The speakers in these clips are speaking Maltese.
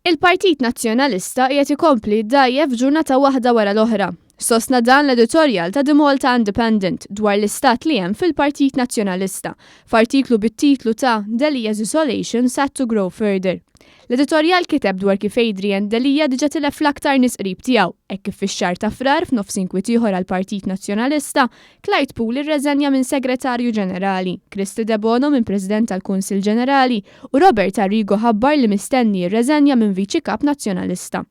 Il-Partit Nazzjonalista qiegħed ikompli jdgħajjef ġurnata waħda wara l-oħra. Sostna dan l-editorjal ta' The Malta Independent dwar l-istat li hemm fil-Partit Nazzjonalista, f'artiklu bit-titlu ta' Delia's Isolation Set to Grow Further. L-editorjal kiteb dwar kif Adrian Delia diġa tilef l-aktar nies qrib tiegħu, hekk kif fix-xahar ta' Frar f'nofs inkwiet ieħor għall-Partit Nazzjonalista, Clyde Puli rreżenja minn Segretarju Ġenerali, Kristy Debono minn President tal-Kunsill Ġenerali u Robert Arrigo ħabbar li mistenni jirreżenja minn Viċi Kap Nazzjonalista.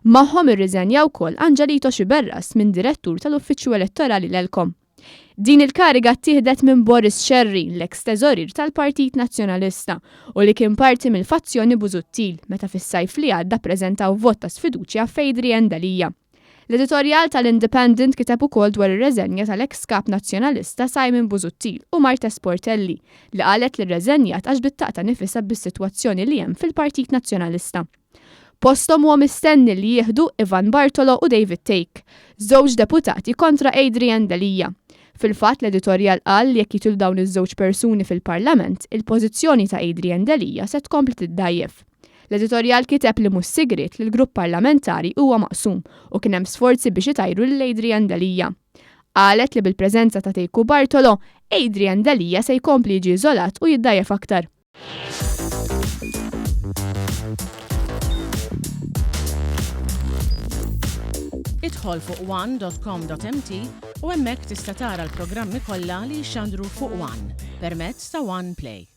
Magħhom irriżenja wkoll Angelito Sciberras minn Direttur tal-Uffiċċju Elettorali l-ELCOM. Din il-kariga ttieħdet minn Boris Scerri, l-eks Teżorier tal-Partit Nazzjonalista u li kien parti mill-fazzjoni Busuttil meta fis-sajf li għadda ppreżentaw vot ta' sfiduċja f'Adrian Delia. L-editorjal tal-Independent kiteb ukoll dwar ir-reżenja tal-eks Kap Nazzjonalista Simon Busuttil u Marthese Portelli li qalet li rreżenjat għax bdiet taqta' nifisha bis-sitwazzjoni li hemm fil-Partit Nazzjonalista. Posthom huwa mistenni li jieħdu Ivan Bartolo u David Thake, żewġ deputati kontra Adrian Delia. Fil-fatt l-editorjal qal li jekk jidħlu dawn iż-żewġ persuni fil-Parlament, il-pożizzjoni ta' Adrian Delia se tkompli tiddgħajjef. L-editorjal kiteb li mhux sigriet li l-grupp parlamentari huwa maqsum u kien hemm sforzi biex itajru lil Adrian Delia. Qalet li bil-preżenza ta' Thake u Bartolo, Adrian Delia se jkompli jiġi iżolat u jiddgħajjef aktar. Idħol fuq one.com.mt u hemmhekk tista' tara l-programmi kollha li jixxandru fuq One permezz ta' One Play.